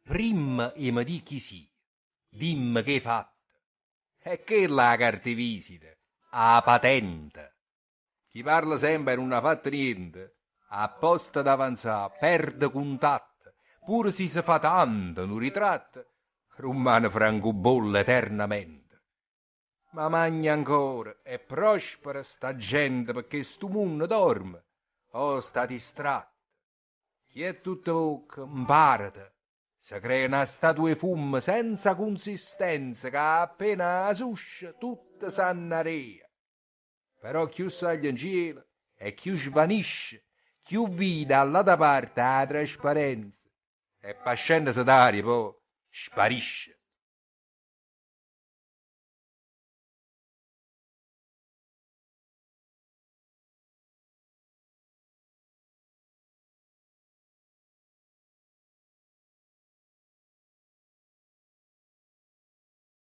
Primma 'e me dì chi sì, dimme che 'e fatto. È chella 'a carta 'e visita, 'a patente. Chi parla sempe e nun ha fatto niente, a posto d'avanzà perde cuntatto, pure si se fa tanto nu ritratto, rummane francubollo eternamente. Ma magna ancora e prospera sta gente pecché stu munno dorme o sta distratto. Chi è tutta vocca, 'mpàrate, se crea na statua 'e fummo senza cunsistenza ca appena 'a suscia tutta s'annarea. Però cchiù saglie 'ncielo e cchiù svanisce, cchiù vide 'a ll'ata parte 'a trasparenza e pascennese d'aria po' sparisce.